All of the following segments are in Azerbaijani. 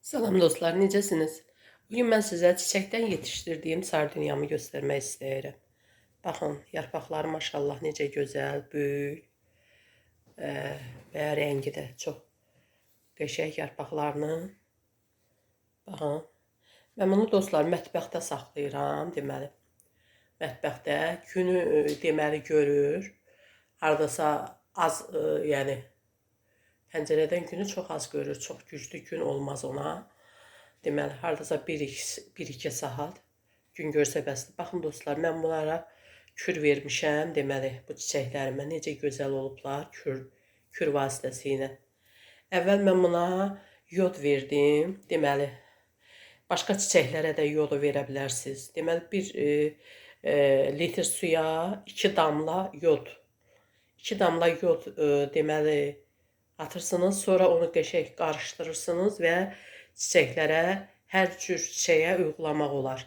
Salam dostlar, necəsiniz? Bugün mən sizə çiçəkdən yetişdirdiyim sardunyamı göstərmək istəyirəm. Baxın, yarpaqları maşallah necə gözəl, böyük və rəngi də çox qəşəng yarpaqlarının. Baxın, mən bunu dostlar mətbəxdə saxlayıram, deməli. Mətbəxdə günü deməli görür. Hardasa az, yəni pəncərədən günü çox az görür, çox güclü gün olmaz ona. Deməli, hardasa 1-2 saat gün görsə bəsdir. Baxın dostlar, mən bunlara kür vermişəm. Deməli, bu çiçəklərimə necə gözəl olublar kür vasitəsilə. Əvvəl mən buna yod verdim. Deməli, başqa çiçəklərə də yodu verə bilərsiniz. Deməli, 1 litr suya 2 damla yod. 2 damla yod deməli atırsınız, sonra onu qəşəng qarışdırırsınız və çiçəklərə, hər cür çiçəyə uygulamaq olar.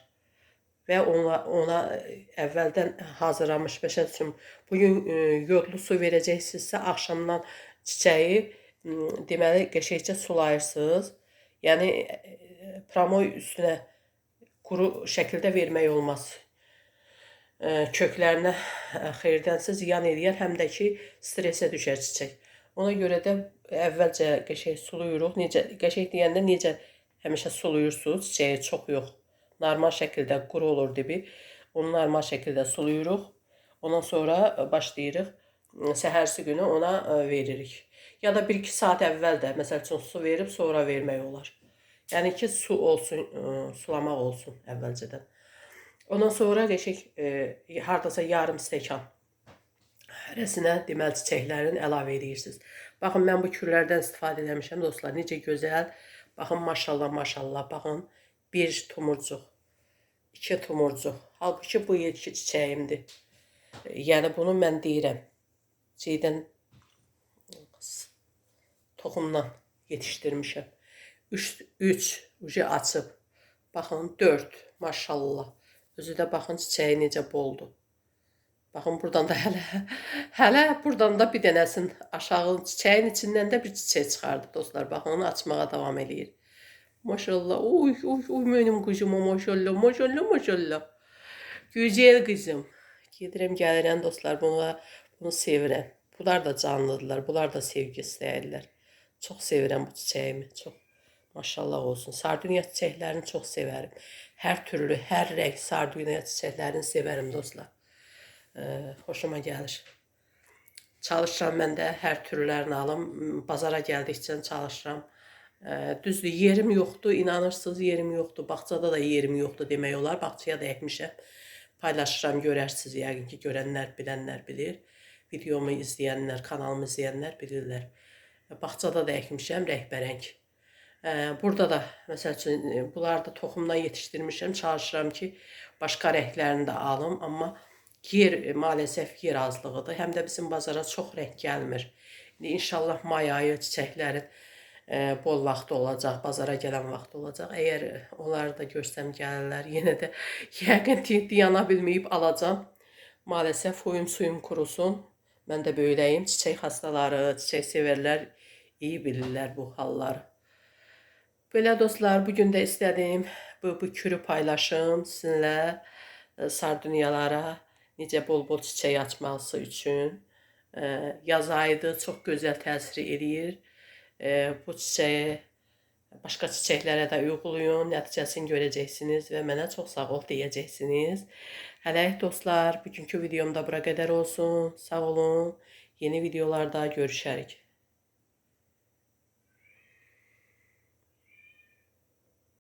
Və ona əvvəldən hazırlanmış, məsəl üçün, bugün yodlu su verəcəksinizsə, axşamdan çiçəyi deməli qəşəngcə sulayırsınız. Yəni pramoy üstünə quru şəkildə vermək olmaz. Köklərinə xeyirdənsə ziyan eləyər, həm də ki stressə düşər çiçək. Ona görə də əvvəlcə qəşəng suluyuruq. Necə qəşəng deyəndə necə həmişə suluyursunuz, çiçəyi çox yox. Normal şəkildə quru olur dibi. Onu normal şəkildə suluyuruq. Ondan sonra başlayırıq. Səhərsi günü ona veririk. Ya da 1-2 saat əvvəl də məsəl üçün su verib sonra vermək olar. Yəni ki, su olsun, sulamaq olsun əvvəlcədən. Ondan sonra qəşəng hardasa yarım stəkan hərəsinə deməli çiçəklərin əlavə edirsiniz. Baxın, mən bu kürlərdən istifadə eləmişəm dostlar. Necə gözəl. Baxın, maşallah, maşallah. Baxın, bir tumurcuq, 2 tumurcuq. Halbuki bu ilki çiçəyimdir. Yəni bunu mən deyirəm. Şeydən, toxumdan yetişdirmişəm. 3 ucu açıb. Baxın, 4, maşallah. Özü də baxın çiçəyi necə boldur. Baxın, buradan da hələ buradan da bir dənəsin aşağı çiçəyin içindən də bir çiçək çıxardı dostlar. Baxın, onu açmağa davam eləyir. Maşallah. Uy, uy, uy, mənim qızıma maşallah, maşallah, maşallah. Gözəl qızım. Gedirəm, gəlirəm dostlar, bunu sevirəm. Bunlar da canlıdırlar, bunlar da sevgi istəyirlər. Çox sevirəm bu çiçəyimi, çox. Maşallah olsun. Sardunya çiçəklərini çox sevərim. Hər türlü, hər rəng sardunya çiçəklərini sevərim dostlar. Xoşuma gəlir. Çalışıram mən də hər türlərini alım. Bazara gəldikcə çalışıram. Düzdür, yerim yoxdur, inanırsınız, yerim yoxdur. Bağçada da yerim yoxdur demək olar. Bağçaya da əkmişəm. Paylaşıram, görərsiniz yəqin ki, görənlər, bilənlər bilir. Videomu izləyənlər, kanalımı izləyənlər bilirlər. Bağçada da əkmişəm rəngbərəng. Burada da, məsəl üçün, bunları da toxumdan yetişdirmişəm. Çalışıram ki, başqa rənglərini də alım, amma yer, maalesef yer azlığıdır. Həm də bizim bazara çox rəng gəlmir. İndi inşallah may ayı çiçəklərin bol vaxtı olacaq, bazara gələn vaxtı olacaq. Əgər onları da görsəm gəlirlər, yenə də yəqin ki, dayana bilməyib alacam. Maalesef huyum suyum kurusun. Mən də böyləyim. Çiçək xastaları, çiçək sevərlər iyi bilirlər bu halları. Belə dostlar, bugün də istədim bu kürü paylaşım sizinlə, sardunyalara necə bol-bol çiçək açması üçün. Yaz ayıdır, çox gözəl təsir eləyir. Bu çiçəyi başqa çiçəklərə də uyğulayın, nəticəsini görəcəksiniz və mənə çox sağ ol deyəcəksiniz. Hələlik dostlar, bugünkü videom da bura qədər olsun. Sağ olun. Yeni videolarda görüşərik.